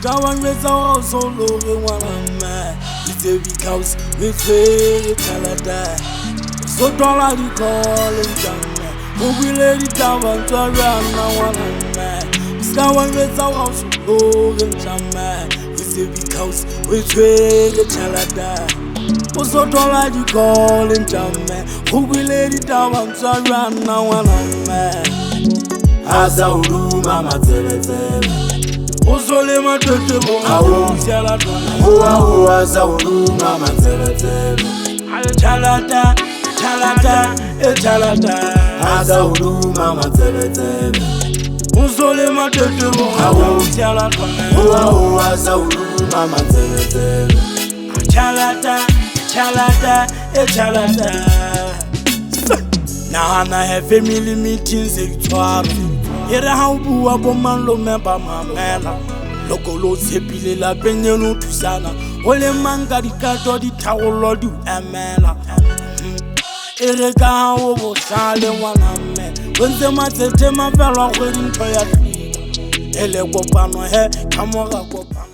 Ska wa njwetsa hore o so lore ngwana mme. Itse because we tshwere tjhelete. O so thola di-call ntjamme. O buile ditaba tsa jwana ngwana mme. Ska wa njwetsa hore o so lore ntjamme. Itse because we tshwere tjhelete. O so thola di-call ntjamme. O buile ditaba tsa jwana ngwana mme. A sa o duma matsebetsebe. O so le matete mo Ao. fiela tona. Hoa hoa sa o duma matsebetsebe. Tjhelete, tjhelete, e tjhelete. A sa o duma matsebetsebe. O so le matete mo Ao. fiela tona. Hoa hoa sa o duma matsebetsebe. Tjhelete, tjhelete, e tjhelete. Nahana he family meetings e di tshwara. E re ha o bua bo malome ba mamela. Loko lo tshepile lapeng eno thusana. Ho le mang ka diqeto ditharollo di o emela. E re ka ha o bohlale ngwana mme. O ntse matsete mafelo a kgwedi ntho ya hlweka. E le kopano he ka mora kopano.